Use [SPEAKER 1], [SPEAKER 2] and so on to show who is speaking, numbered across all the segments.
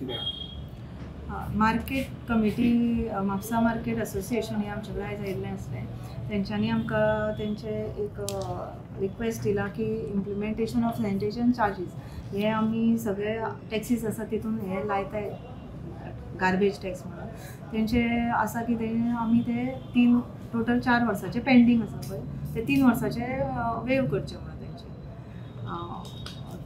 [SPEAKER 1] कितें?
[SPEAKER 2] Market committee Mapusa market association हें आमचे कडेन आयज आयिल्लें आसलें. तेंच्यांनी आमकां तेंचे एक रिक्वेस्ट दिला की इम्प्लिमेंटेशन ऑफ सॅनिटेशन चार्जीस हे आमी सगळे टॅक्सीस आसा तितून हे लायताय गार्बेज टॅक्स म्हणून. तेंचे आसा की ते आमी ते 3 टोटल 4 वर्साचे पेंडींग आसा पळय ते 3 वर्साचे वेव करचे म्हणून तेंचे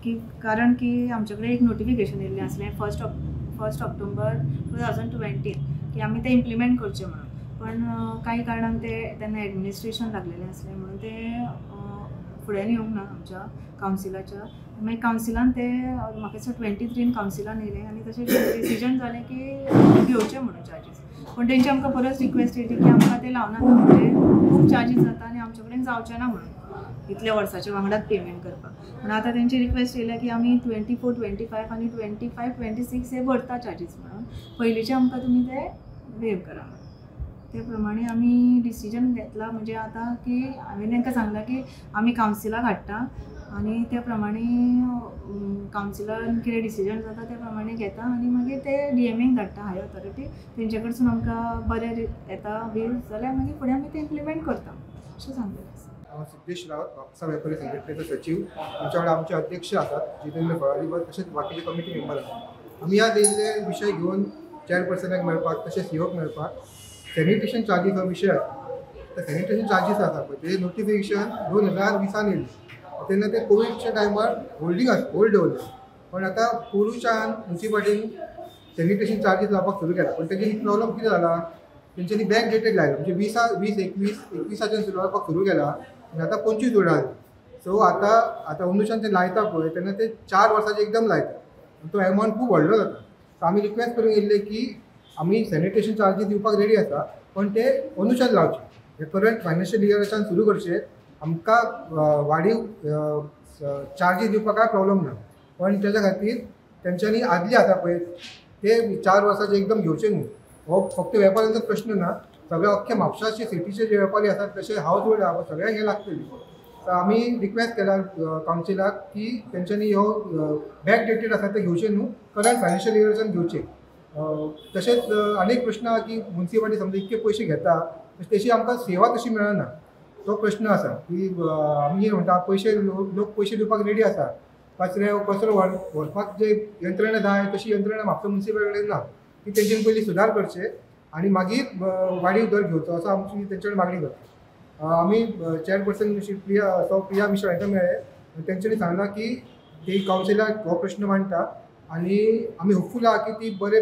[SPEAKER 2] की कारण की आमचे कडेन एक नोटिफिकेशन येयल्लें आसलें 1 ऑक्टोबर 2020 की आमी ते इम्प्लिमेंट करचे म्हणून. पण कांय कारणान ते तेन्ना एडमिनिस्ट्रेशन लागलेलें आसलें म्हणून ते फुड्यान येवंक ना आमच्या कावन्सिलाच्या. मागीर कावन्सिलान ते म्हाका दिसता 23 कावन्सिलान येयलें आनी तशें डिसिजन जालें की घेवचें म्हणून चार्जीस. पूण तेंची आमकां परत रिक्वेस्ट येयली की आमकां ते लावनाका, म्हणजे खूब चार्जीस जाता आनी आमचे कडेन जावचें ना म्हणून इतल्या वर्साच्या वांगडाच पेमेंट करपाक. पूण आतां तेंची रिक्वेस्ट येयल्या की आमी 24, 25 आनी 25, 26 हे भरता चार्जीस म्हणून पयलींचे आमकां तुमी ते वेव करा म्हणून. ते प्रमाणे आमी डिसिजन घेतला. म्हणजे आतां की हांवें तांकां सांगलां की आमी कावन्सिलाक हाडटा आनी त्या प्रमाणे कावन्सिलान कितें डिसिजन जाता त्या प्रमाणे घेता आनी मागीर ते DMA धाडटा हायर ऑथॉरिटी तेंचे कडसून आमकां बरें येता बील जाल्यार मागीर फुडें आमी तें इम्प्लिमेंट करता अशें सांगलेलें आसा.
[SPEAKER 1] हांव सिद्धेश रावत, म्हापसा वेपारी संघटनेचो सचीव. आमच्या वांगडा आमचे अध्यक्ष आसात जितेंद्र फळारीकर, तशेंच बाकीचे कमिटी मेंबर आसात. आमी ह्या दिल्ले विशय घेवन चेअरपर्सनाक मेळपाक तशेंच सीओक मेळपाक सॅनिटेशन चार्जीस हो विशय आसा. तर सॅनिटेशन चार्जीस आसा पळय ते नोटिफिकेशन 2020 येयलें तेन्ना ते कोविडच्या टायमार होल्डींग आसा, होल्ड दवरलें. पण आतां पोरूच्यान मुन्सिपालिटीन सॅनिटेशन चार्जीस लावपाक सुरू केला. पण तेजे प्रॉब्लम कितें जाला, तेंच्यांनी बॅक डेटेड लायला, म्हणजे 20, 21, 21 सुरू लावपाक सुरू केला आनी आतां 25 उरला. सो आतां आतां अंदूच्यान ते लायता पळय तेन्ना ते 4 वर्साचे एकदम लायता, तो एमावंट खूब व्हडलो जाता. सो आमी रिक्वेस्ट करूंक येयल्ले की आमी सॅनिटेशन चार्जीस दिवपाक रेडी आसा, पण ते अंदूच्यान लावचे, हे करंट फायनान्शियल इयराच्यान सुरू करचे. आमकां वाडीव चार्जीस दिवपाक कांय प्रॉब्लम ना, पण तेज्या खातीर तेंच्यांनी आदली आसा पळय ते 4 वर्साचे एकदम घेवचे न्हू. हो फक्त वेपाऱ्यांचो प्रश्न ना, सगळे अख्खे म्हापशाचे सिटीचे जे वेपारी आसात तशे हावज होल्ड आसा सगळ्यांक हें लागतली. सो आमी रिक्वेस्ट केला कावन्सिलाक की तेंच्यांनी हो बॅक डेटेड आसा ते घेवचे न्हू, करंट फायनान्शियल इयराच्यान घेवचे. तशेंच आनी एक प्रश्न आहा की मुन्सिपालिटी समजा इतके पयशे घेता तशी आमकां सेवा तशी मेळना, तो प्रश्न आसा की आमी म्हणटा पयशे लोक पयशे दिवपाक रेडी आसा, कचरो व्हरपाक जे यंत्रणा जाय तशी यंत्रणा म्हापसा मुन्सिपालिटी कडेन ना, ती तेंच्यांनी पयलीं सुदार करचे आनी मागीर वाडीव दर घेवचो असो आमची तेंचे कडेन मागणी करता. आमी चेअरपर्सन श्री प्रिया प्रिया मिश्रा हांकां मेळ्ळे, तेंच्यांनी सांगलां की ती कावन्सिलाक हो प्रश्न मांडटा आनी आमी होपफूल आहा की ती बरे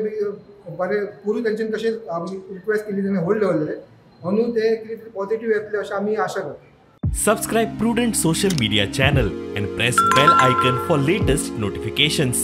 [SPEAKER 1] बरे पोरूं तेंच्यांनी तशेंच आमी रिक्वेस्ट केली तेन्ना होल्ड दवरलेले अंदू ते कितें तरी पॉझिटिव्ह येतले अशें आमी आशा करता.
[SPEAKER 3] Subscribe Prudent social media channel and press bell icon for latest notifications.